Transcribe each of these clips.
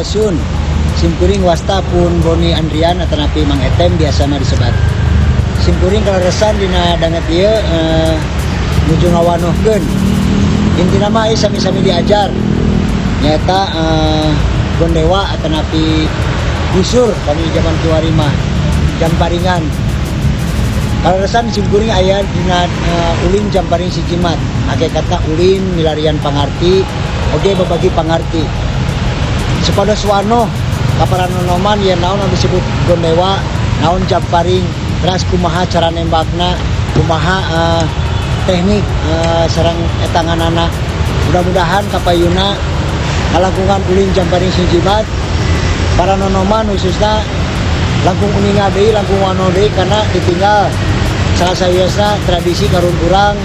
Sampurasun. Simkuring wasta pun Boni Andrian atanapi Mang Etem biasa mah disebat. Simkuring kaleresan dina danget ieu nuju ngawanohkeun. Intina mah ieu sami-sami diajar. Nyaeta gondewa atanapi busur kami zaman kiwari mah jamparingan. Kaleresan simkuring aya dina ulin jamparing si jimat. Hakikatna ulin milarian pangarti oge babagi pangarti. Supados wanoh ka para nonoman yen naon anu disebut gondewa, naon jamparing, teras kumaha cara nembakna, kumaha teknik sareng etanganana. Mudah-mudahan kapayuna kalangkungan ulin jamparing si jimat para nonoman khususnya langkung uninga deui, langkung wanoh deui, karena ditinggal salah sawiosna tradisi karuhun urang,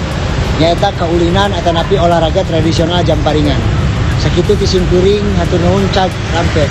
nyaeta kaulinan atanapi olahraga tradisional jamparingan. Sakitu ti simkuring, hatur nuhun, cag rampes.